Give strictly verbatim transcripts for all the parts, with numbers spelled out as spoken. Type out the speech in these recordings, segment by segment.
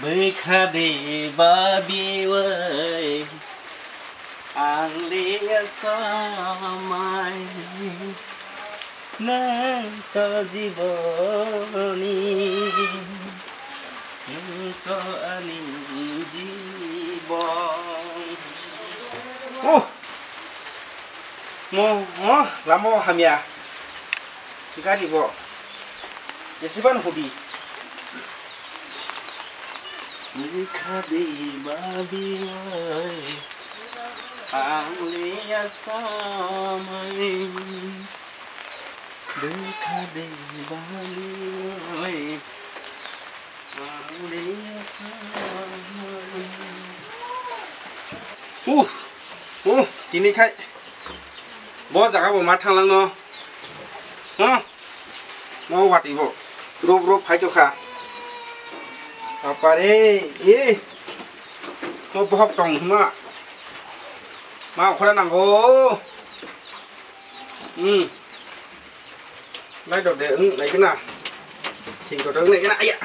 Bwkha de babiwai, ang le asamai, nwng to jiboni, nwng to ani jibon. Oh! Mo, mo, lama o hamya. Gari bo. Jesiban hudi. Bwkha de babi oi, ang le asamai. Bwkha de babi oi, ang le asamai. Uh, uh, tini khai. Bo jaga bo ma thanglang no. Huh? Mo wati bo. Rup rup phai to kha. Apa re? Eh. Mo bohok tong ma. Ma khora nanggo. Hmm. Lai dok de, hmm, lai kena. Sing dok de, lai kena. Aya.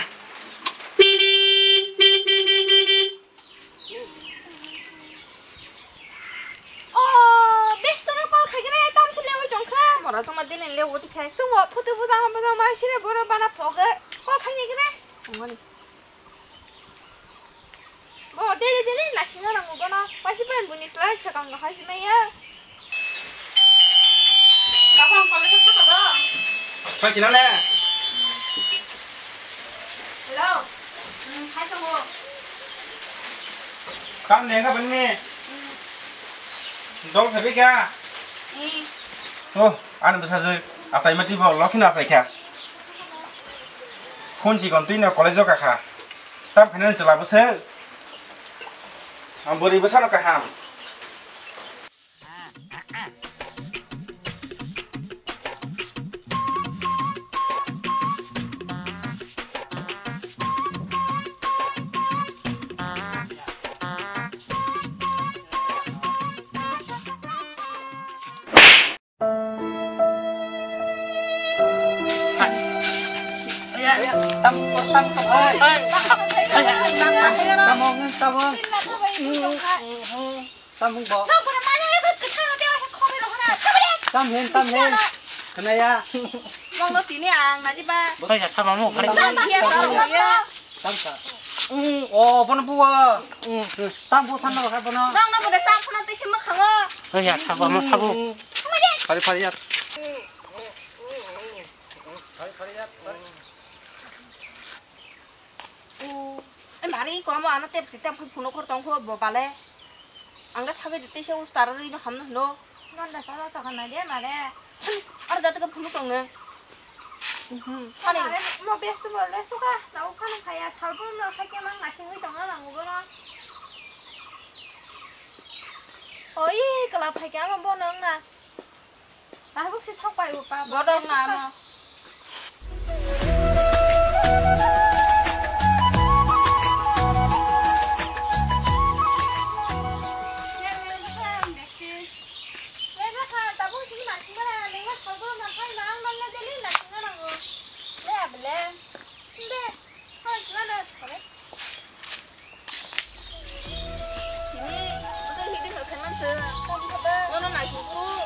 Oh, bestono call khaikhe tam se lewi tongkha. Mora joma dini lewo tikhai. Sungbo photo bujang bujang ma sire boro bana phoge call khaikhe ne. Tongmani. Bo daily daily nasingna nango bono. Paisi pen buni slai sakang no hai sinai ya. Baba, ang college-o thangkha do. Phai sina le. Hello. Hmm, hai tongo. Kam ne kha bani? Hmm. Dol khabi kha? Hmm. Oh, ani bwsajwk achai mati bo lokhi no achai kha. Phone si kon twi no college-o kakha. Tam khainani chwla bwsajwk. Ang bwrwi bwsano kaham. Tam, tam, tam, oi. Tam, tam, tam. Tamung bo. Nang pura manya ya, kau kesana dia, kau kau berok na. Kau berok. Tam hen, tam hen. Kena ya. Nang no tini ang, nanti ba. Oi, ya, sama mo, kare. Tam dia, kau ya. Tam sa. Mm, oh, bono buwa. Mm, tam bu than no ka bono. Nang no bodo sam phone tei sima khango. Oi, ya, sabo, mo sabo. Kau berok. Phari, phari ya. Phari, phari ya. O, e mari ko amo ano tep si tep phunu khor tong kho bo bale. Ang da thabe de tei se us taro ri no ham no hino. Non da sala sa khan na de mare. Ar da ta phunu tong ne. Mhm. Ani mare mo best bo le suka na u khan khaya sal bo no kha ke mang na singwi tong na nang u bo no. Oi kala phai ke amo bo nang na. Tabuk se sok pai bo pa. Bodok na amo. Tini, oto hidi hor khe manse. Bono naising phuru.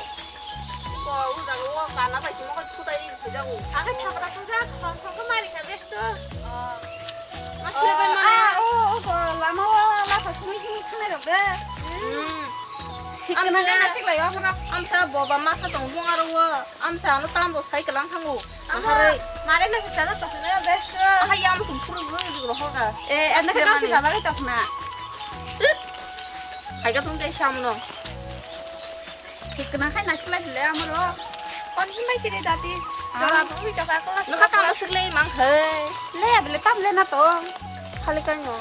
Bo, o jaga o kana bai simo khe thutai ri thujago. Ake thagra thuja, khom khom khe mari kha bek to. Oh. Mas le bai mane. Ah, o, o, bo, lama o, lama sumi khe thanai rok de. Hmm. Thik kana na sik lai o, khoro. Amsa boba masa tong bung aro o. Amsa ano tambo cycle ang thango. Aha. Mare na kisa na tokna best. Aha, ya mo sum phuru phuru rohor ka. Eh, ano kisa na. Hai ka tung dei samno. Thik na khai na sik lai le amro. Kon himai siri dati. Ah. Jora bung mi jaka kelas. Nokha tamo sik lai mang hai. Le abele tam le na to. Khali kai no.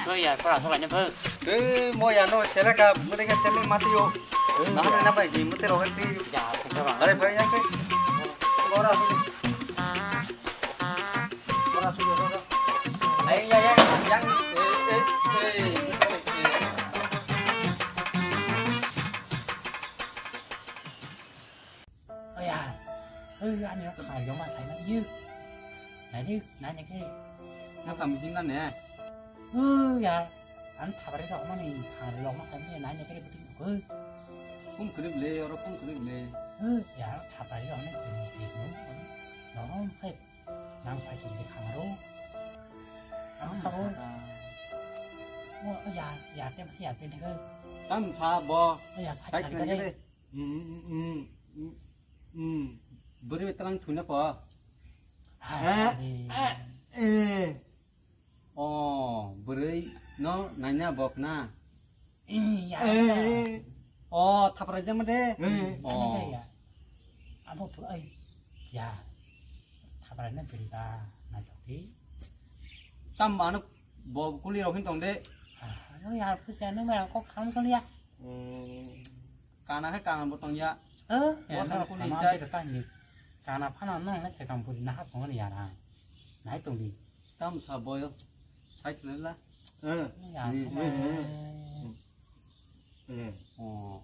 Oi ya, pora so kaine pho. Ei, mo ya no, sele ka, mo de ka tele mati yo. Ei, na ya. Na bai di, mo te ro ti. Ya, se ka ba. Are, bai ya ke. Pora so. Pora so, pora so. Ai, ya, ya, ya. Ei, ei, ei. Oi ya. Oi, ani kha yo ma sai na yu. Nai, nai, nai, nai. Nang kami jin na ne? Ho, ya. Ang thabari rok mani, thabari rok ma kami nai, nai, nai, nai, nai. Phone kwrwi le, oro phone kwrwi le. Ho, ya, thabari rok mani, kwrwi le, no. No, hai. Nang phai sing de khang ro. Ang sabo. O, ya, ya, tem si ya, tem de. Tam sa bo. Ya, sa. Hai, sa, kwrwi le. Hmm, hmm, hmm, hmm, hmm. Bwrwi tlang thuna po. Ah, eh, eh. Oh, bwrwi no naina bok na. Eh, ya. Eh. Oh, thapra jama de. Eh. Oh. Ya. Abo tu ai. Ya. Thapra na bwrwi ba na jok di. Tam ano bo kuli rok hin tong de. Ah, ano ya, phusa no ma kok kham sol ya. Hmm. Kana khe kana bo tong ya. Eh, bo ya, thang no, kuli kana jai. Kana phano no na sekam puri na ha phone ya na. Nai tong di. Tam sa boyo. Sai khna la. Eh. Ya, hmm, sama. Hmm, hmm. Hmm. Oh.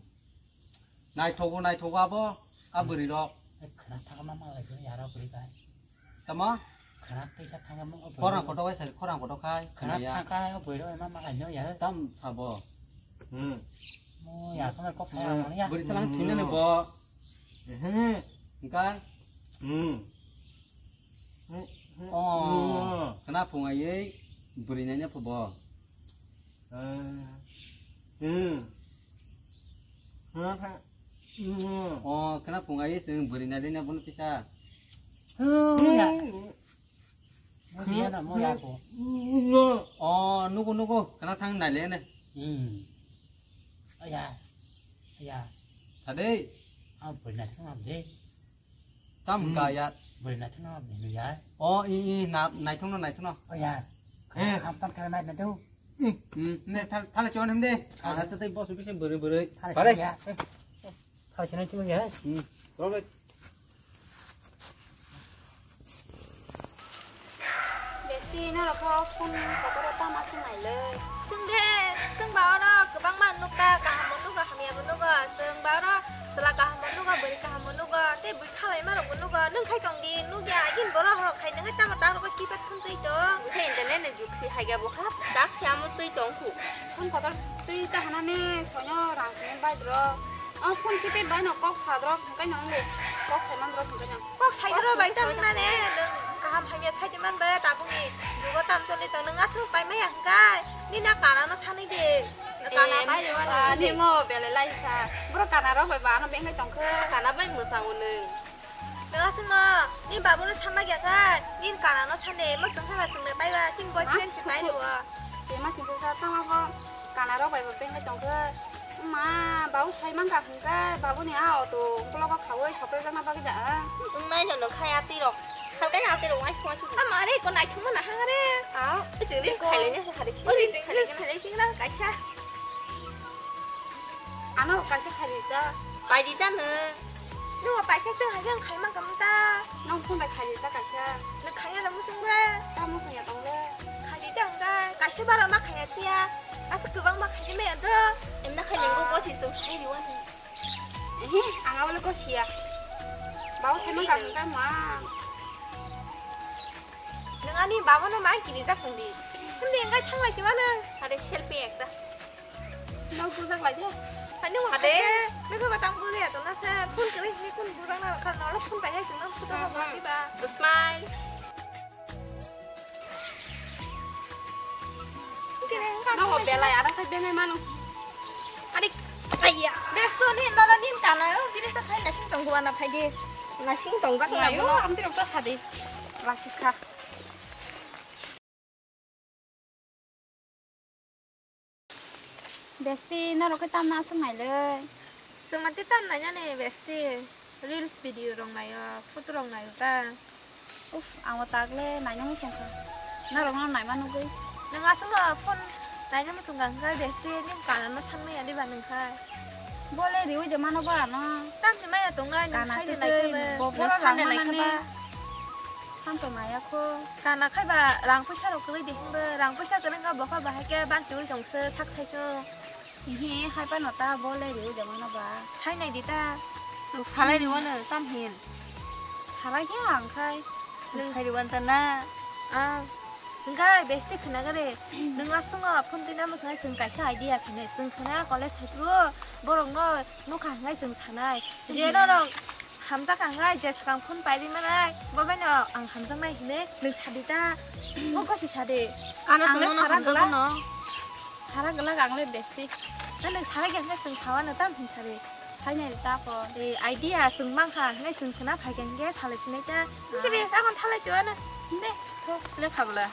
Naithogo, naithogo abo. A bwrwi rok. Eh, khna thaka ma ma lai ya ra bwrwi bai. Tamo? Khna twi sa thaka ma bwrwi. Khorang kotok kai sari, khorang kotok kai. Khna thaka bwrwi rok ma ma lai no ya. Tam sa bo. Hmm. Oh, ya, sama kok saya ya. Bwrwi talang thina ne bo. Hmm. Engkai? Hmm. Oh, khna phung aiwi bwrwi naina phubo. Hmm. Oh, khna phung aiwi chwng bwrwi nailina bono kisa. Hmm, ya. Mo siya na, mo ya ko. Oh, nugo, nugo, khna thang naile ne. Hmm. Aya. Aya. Sade. Ah, bwrwi naithok na de. Tam ka ya. Bwrwi naithok na de ya. Oh, i, i, na, naithok no, naithok no. Oh, ya. Eh. Kham tam thang nai na de. Hmm, ne, thal, thal chon hem de. Ah, ta tai boss office bwrwi, bwrwi. Thal ya. Thal chon chon ya. Hmm. Besti, norok kho phone kotor o tama swng nailai. Chwng de, chwng ba oro kwbangma nukha, kaham bo nugo, hamya bo nugo. Chwng ba oro chwla kaham bo nugo, bwrwi kaham bo nugo, tei bwrwi khalai ma rok bo nugo. Nwng khai tong di, nukya, agin borok rok khai nangwi tamo ta rok kipat thum twi tong. Bwkha internet ni juk si hai ga bwkha, jak si amo twi tong khu. Phone kotor twi ta hanani soino rang sini bai bro. O phone keypad bai no kok sa drop hwnkhe no wngwi kok sai man drop hwnkhe no. Kok sai drop bai tamo nane, nwng kaham hamya sai di man bai tabukni jugo tam choli tong, nwng aswk pai maya hwnkhe nini a kana no sanwi di. Kana bai rwani. Nirmo belai lai kha. Bro kana rok bai ba ano bengai tong khe. Kana bai mwsang o nwng. Nwng aswkno ni babono sanlak ya khe, nini kanano sande, mwkhang khe ba chwngno baiba, chini boyfriend se bai rwo. Tei ma singsa sa tamo bo kanarok bai bo bengwi tong khe, ma, babu sai man kha hwn khe, babuni a auto ukologo khaui sopre jakna bagwi da. Wng nai no nung khai atwi rok, salkai atwi rok wai phone. Ama re ko naithok ma nahang re. A, chwngri khailai nasa hari. Ori chwngri khailai nasa kaisa. Ano kaisa khaidi ta. Paidi ta no. Nung paikha se hage ang khaima kam ta. Nung phone bai khaidi ta kaisa. Nung khaya na musung ba. Ta musung ya tong le. Khaidi ta ang ta. Kaisa bara ma khaya tiya. Asa kwbang ma khaidi ma ya do. Em na khaidi go go si sung sai di wani. Ehe, ang awle go siya. Bawo sai ma kam ta ma. Nung ani baba no ma kini jak phung di. Hindi engkai thanglai si ma nung. Are selfie ekta. Nang bujak lai de. Ani wa ade, nang ba tang bujak ya to na sa phone kele ni kun bujak na kar na phone pai hai sing nang photo ba ba. Smile. Nang belai ara khai benai manu. Adik, ayya. Besto ni nara nin kana, bini sa khai nasing tong gua na phai de. Nasing tong jak na. Ayo, amti rok ta sadi. Rasika. Besti, norok khe tamna aswk nailai? Chwng mati tam nainani besti. Reels video rok naio, photo rok naio ta. Uff, ang bo tak le naina muchung kha. Norok no naima nugwi. Nwng aswk no phone naina muchung kha hwnkhe besti, nini kana no san maya diba nwng khai. Bo le riui de mano bo ano. Tamni maya tongnai, nwng kana saino twi naikhe twi ba. Bo nwng boro saino rang naikhe manani ba. Thanto maya kho. Kana khai ba rang puisa rok kwrwi de hinba, rang puisa kwrwi wngkha bo kha bahai khe banchiui tong se sak sai se. Hihi hai phano ta bo le riui de mano ba. Sai nai di ta. Chwng salai riui no tam hin. Salai khe ang khai. Nwng phai rwanta na? Ah, hwnkhe besti khwnagari. Nwng aswk phone twi namo chwng kaisa idea khwna. Chwng khwna college thaiphuru borokno nukha hwnkhai chwng sanai. Je norok hamjak ang hai, je swkang phone pairi manai, bo bai no ang hamjaknai hinwi nwng sadi ta. O gosi sadi. Ano ang le tongmano sara hamjakgo gwlak. No. Sara gwlak ang le besti. Na nwng sara gyan khe chwng sawa no tam hin sari. Phainai ta ko. E idea chwng mankha, hinai chwng khwna phaikha hinkhe salai sinai ta. Chiri, ah, tamo thalai siwa na. De, to, le khabla.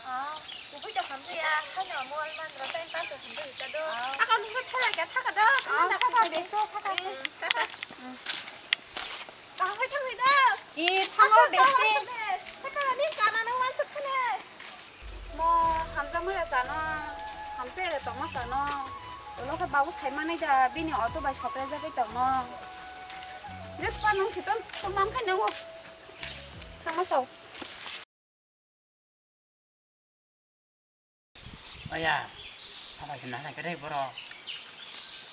Ah, ubui to hamjaya, hano mo alman ro time pass hamjaya ta do. Ah. Aka ni thara ka thaka do. Ah, thaka beso, thaka. Hmm, thaka. Hmm. Kaham khe thangwi da. I thango besti. Thaka ni kana no wan thuk khne. Mo hamjakmaya chano, hamjakya tongma chano. Ulo khe babu saimanai da, bini auto bai soprejagwi tongno. Just pa nung siton, to man khai nungo. Thangma sao. Oya, apa sih nana kere boro?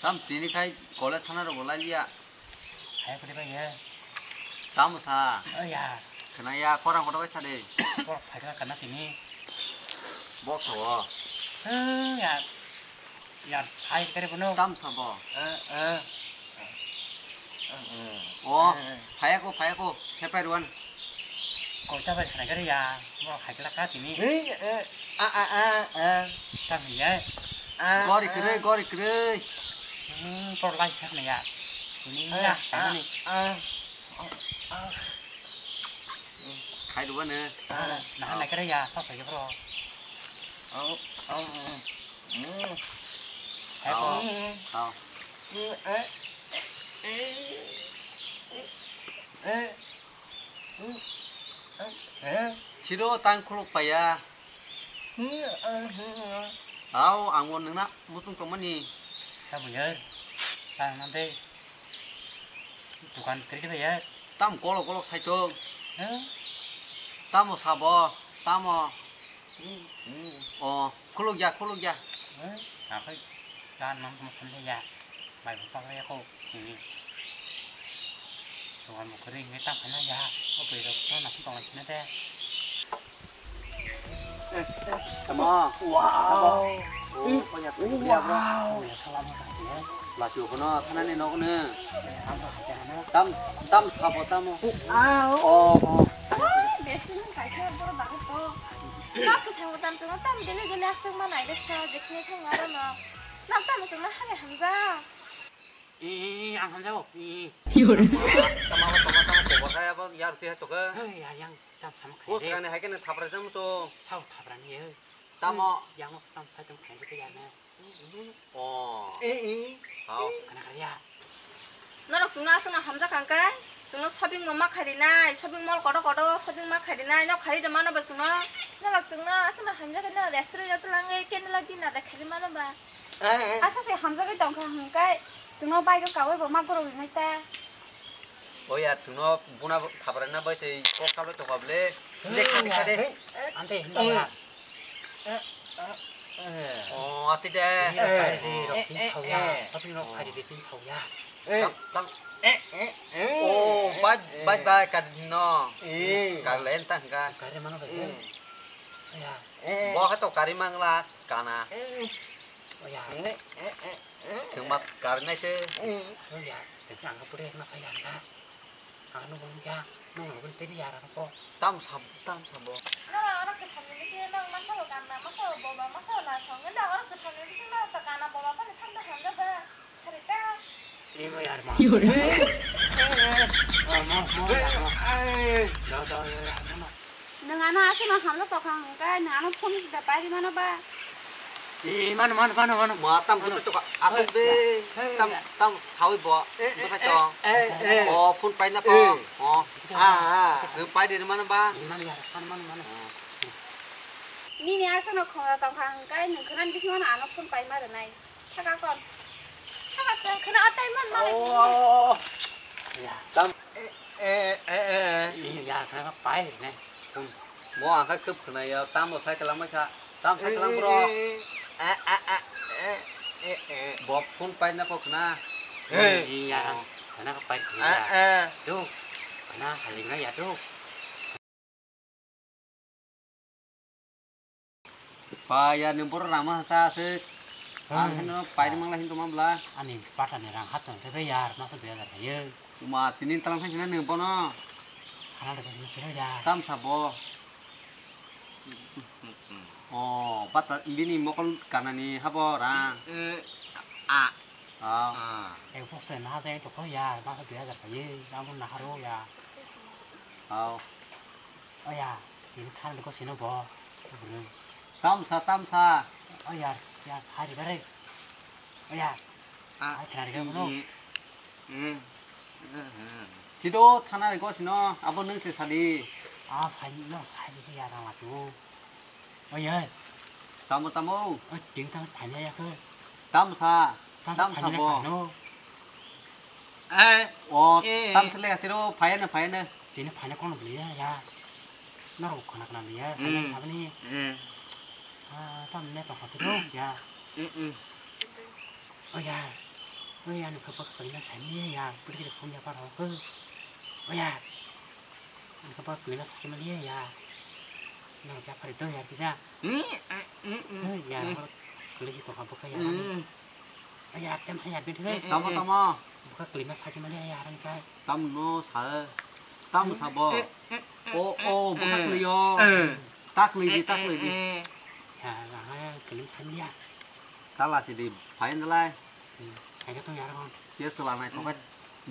Tam tini khai college thana rok bolai liya. Hai kore bai ya. Tam tha. Oya. Kena ya korang kotor bai sade. Boro phai kena kena tini. Bok tho. Eh ya. Ya hai kere bono. Tam tha bo. Eh eh. O, phaiya ko, phaiya ko, hepai ruan. Koita bai khana gari ya, mo khai kala ka tini. Hei, eh, a, a, a, a. Tam ya. A, gori a. Kroi, gori kroi. Hmm, por lai sak ya. Ini ya, a, ini. A, a. Khai ruan eh. Nah, nah kere ya, sok ya bro. Au, au, au. Hmm. Hai ko. Au, au. Hmm, eh. Eh. Eh. Hmm. Eh. Eh. Chiro tang khuluk paya. Hmm, eh, hmm, eh. Au, ang bo nungna mutung tongmani. Sabo ya. Tang nante. Dukan kiri kiri ya. Tam kolok kolok saito. Eh? Tamo sabo, tamo. Hmm, hmm. O, khuluk ya, khuluk ya. Eh? Akhai dan mam mam khun ya. Bai bwsakle ko. Ini. Sugan bo kwrwi hwnwi tang phana ya. O bwrwi rok no nakhung tong lai sina de. Tamo. Wow. Tamo. Oh, oh, ya, ya, bro. Wow. Ya, salam ka. Lachio kono thanani nokno. Tam, tam sabo tamo. Wow. Oh, oh. Besi nung kaisa boro bagwi to. Noksa thango tam thango tam dele dele aswk ma nai rwkha jekhne thang aro no. Nok tamo tongna hane hamjak. I, i, i, ang hamjago. I, i. Tama, tama, tama, tama, kobor kaya bo yar tiya toke. Hei, ya, yang tam sama kaya. Bos kani hai kene thapra jam to. Thau thapra ni, eh. Tamo. Yang tam sai tam kaya ko ya na. Oh. Eh, eh. Thau. Kana kaya. Norok chwngno aswkno hamjak kha hwnkhe, chwngno shopping bo ma khai rinai, shopping mall kotor kotor shopping ma khai rinai, no khai rw mano ba chwngno. Norok chwngno aswkno hamjak khe, no restaurant o twlang khe candle light dinner de khai rw mano ba. Eh, eh. Asa se hamjagwi tongkha hwnkhe, chwngno bike o kaui bo ma gorok rinai ta. O ya, chwngno buna thabrana bai se kok kaui tongkha bwle. Eh, dekha, dekha de. Ante hinba ya. Eh, eh, eh. O, ati de. Ini rok khai di, rok tin sau ya. Shopping rok khai di, tin sau ya. Eh. Tam, tam. Eh, eh, eh. O, bye, bye, bye, kadino. Eh. Kar len tang ka. Kare mano bai. Eh. Ya. Eh. Bo ha to kari mangla, kana. Eh. Oh ya. Eh, eh, eh, eh. Chwng mat kar nai se. Eh. Oh ya. Sengkhe ang pure ma sa ya ka. Ang no bung ya. No no bun te ya ra ko. Tam sab, tam sabo. Nora ora ke thamni ke nang masa lo kana, masa lo boba, masa lo na song. Nda ora ke thamni ke nang ta kana boba pa ni samda hamda ba. Sari ta. Ni mo yar ma. Yo re. Eh, eh. Ma, ma, ma, ya, ma. Eh. Da, da, ya, ya, ma. Nwng ano aswkno hamjak tongkha hwnkhe nwng ano phone da pairi mano ba? Ee, mano, mano, mano, mano. Ma tam khe tongkha, aswk de. Hey, tam, hey. Tam sawi bo. Eh, eh, bwsai tong. Eh, eh, eh. O phone paina po. Eh. O. Ah, ah. Nwng pai de mano ba? Mano ya, mano, mano, mano. Nini aswkno khongra tongkha hwnkhe nwng khwnani bisingo ano phone paima rwnai. Thaka kon. Thaka se khwna atai man ma. Oh. Ya. Tam. Eh, eh, eh, eh. Ini ya, khwna pai ne. Mo ang kha khwp khwna ya, tam bo cycle ang bai kha. Tam cycle ang bro. Eh, eh, eh, eh. Eh, eh. Bo phone paina kok na. Eh. Iya, oh. Kana ka pai Eh, ya. Eh. Tu, kana halimna ya tu. Pa ya ni bor rama sa se. Ang heno pai mang la hin to mam bla. Ani pata ni rang hat tong te ya, masa dua hajar ya. Uma tinin talang thang sina nung bono. Khana de bini sero ya. Tam sabo. Oh, bata bini mokol kanani habo rang. Eh, a. Ah. Ah. Eh, bokse na jai to ko ya, masa dua hajar paye, namun na haro ya. Oh. Oh ya, ini than ko sino bo. Tam sa, tam sa. Oh ya, ya, hari bare. Oh ya. Ah. Ai khana de bono. Eh, eh, eh. Sido thana ko sino abo nung se sadi. Ah, sai no sai di ya rang la tu. Oi, oi. Tamo, tamo. Oi, ting tang phanya ya ko. Tam sa. Tam sa phanya bo. No. Eh. O, eh. Tam sa le siro phaya na, phaya na. Tini phanya kono beli ya, ya. Naro khana khana beli ya, phanya sabani. Eh. Ah, tam ne to khati do ya. Eh, eh. Oh ya. Oh ya, ni khapa khali na sani ya. Putri phone ya paro ko. Oh ya. Ang kapa kuli na sasi mali ya. Nang kya pari to ya kisa. Hmm, hmm, hmm, hmm. Ya, kuli si tokha buka ya. Hmm. Ya, tem sa ya bin thai. Tamo, tamo. Buka kuli na sasi mali ya, rang kai. Tam no sa. Tam sa bo. O, o, buka kuli yo. Tak lui di, tak lui di. Ya, rang kai kuli sa mali ya. Sala si di, pain dalai. Ai ka tong ya rang. Ya, sala nai tokai.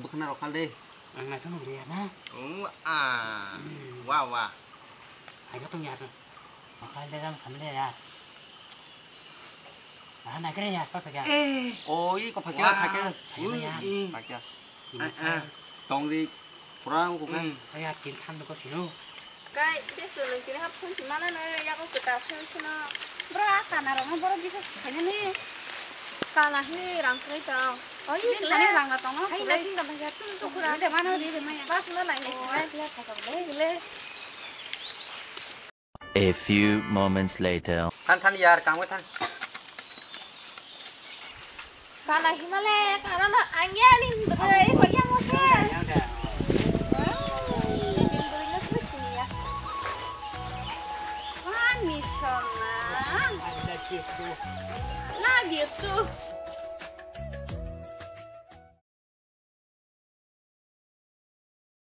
Buka na rokal de. Ang naithok nukliya na? Oh, ah. Hmm. Wah, wah. Hai ka tong ya to. Makal de jam samle ya. Ah, na kre ya, pa pa ya. Eh. Oh, i ko phakya, wah. Phakya. Hai na ya. Hmm. Phakya. Ini ah, ah. Tong di, kurang ko kan. Hmm. Aya, tin tham ko sino. Kai, je sulung kiri hap phun si mana na ya ko kita phun sino. Bra, kana rong, bro, bisa si kanya ni. Kana hi rang kri tong. Oh, ini kiri kali rang na tong, hai, kiri. Nasing na bhai, tu, tu, kurang. Ini mana di, di, maya. Pas na nai, oh, nai. Asli apa kau, deh, gile. A few moments later. Than, than, yar, kamu than. Kana himale, kana na, angya ni, deh, kau yang mau, deh.